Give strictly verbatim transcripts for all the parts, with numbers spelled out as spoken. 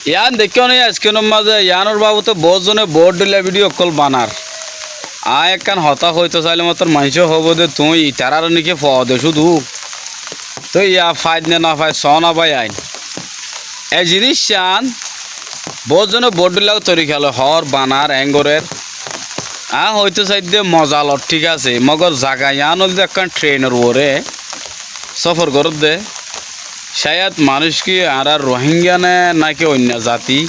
Yián deikkó né, aijkánor mazé yiánor babote boóut zone boóut dhoilla bidhiyo ókkol banar. Aññí ekkán hotá hoitóu sailé mottor maincé hoibóu de, tuñí itaráre niki foóde cúdu. Toi yá faid né no faid, soóna bái ain. E ziníc yián boóut zone boóut dhoilla torika loi hoór, banar, eéng gorér. Aññí hoitóu saidde moza loi thík asé, mogor zaga yián óilde ekkán threnor uore sófor gorédde. Cáyad manúic ki añárar Rohingya né náki oinno zati,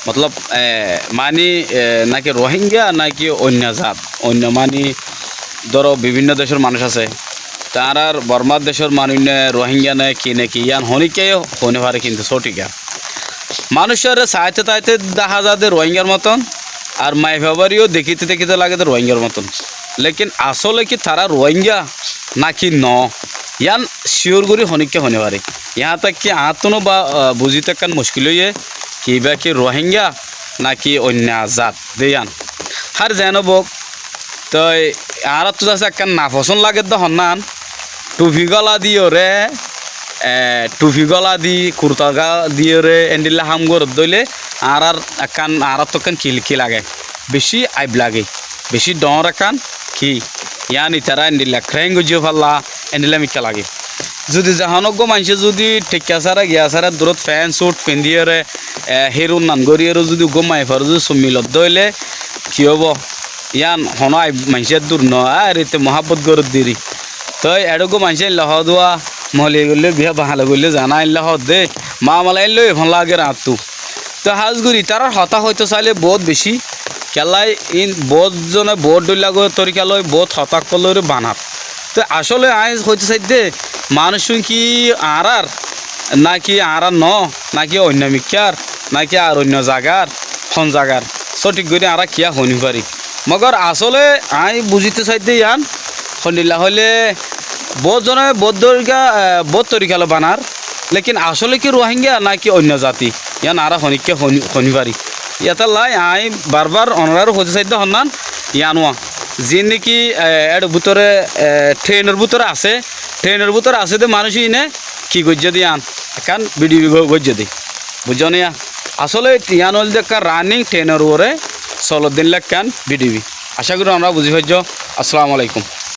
motolob, e, mani, e, náki Rohingya náki oinno zat, oinno mani dóro bibinno decór manúic asé. Te añárar Bormár decór manúic né Rohingya né ki né ki yián honíkka yó hoi no fare, kintu sóthik yián. Manúicoré saáite-taáite dahá za de Rohingyar moton, ar maiyafuaibáre yó dekíte dekíte lage de Rohingyar moton. Lékin asóle ki tará Rohingya náki noó, yián cíyor gorí honíkka hoi no fare. Yián táki añáttunó ba, ah, buzíte ekkán muckil óiye, ki ibá ki Rohingya náki oinno zat de yián. Hár zeén óuk, toi añáráttu zasé ekkán nafosón lagedde honnán, thufi góla diyoré, e, thufi góla di, kurta gá-, diyoré, endilla ham gorédde óile añárar ekkán, añáráttu ekkán ki, ki lage, bicí aib lage, bicí dhoóñr ekkán ki, yián itará endilla kréng goijjé falla, endilla mikká lage. Zudi zahón uggúa maincé zudi thikka sára, giya sára, durót fent, sút findíyoré, e, hír unnán goríyoré zudi uggúa maiyafuaré zudi summi lodde óile ki óibo? Yián honó aib maincé dur noó, ar ite muhábbot gorédde ri. Toi eçé uggúa maincé eilla hoódde, mooloi goillé biyá, baáñla goillé zaná, eilla hoódde, mamala eilla ói fán lager añáttu. Toi hás gorí itarár hotá hoitóu sailé boóut bicí, kiyólla iín boóut zone boóut dhoilla gorí torika loi boóut hotá ókkol loi banar. Toi asóle aññí hoitóu saidde, manúic ki añárár, náki añárár noó, náki oinno mikkár, náki ar oinno zagar, hon zagar, sóthik gorí añára kiyá hoi no fari. Mogor asóle aññí buzítou saidde yián, hondilla hoilé boóut zone boóut dorika, e, boóut torika loi banar, lékin asóle ki Rohingya náki oinno zati, yián añára honíkka hoi no, hoi no fari. Yétalla aññí barbar onoráre hoitóu saidde honnán yián uá. Ziín niki, e, éçe bútore, e, threnor bútore asé, threnor bútore asé de manúic iíne ki goijjé de yián, ekkán bidhibi go-, goijjé de. Buijjó né yián? Asóle yián óilde ekkán raning threnor uore solodde ílla ekkán bidhibi. Acá gorí onorá buzí faijjó. Assalamu alaikum.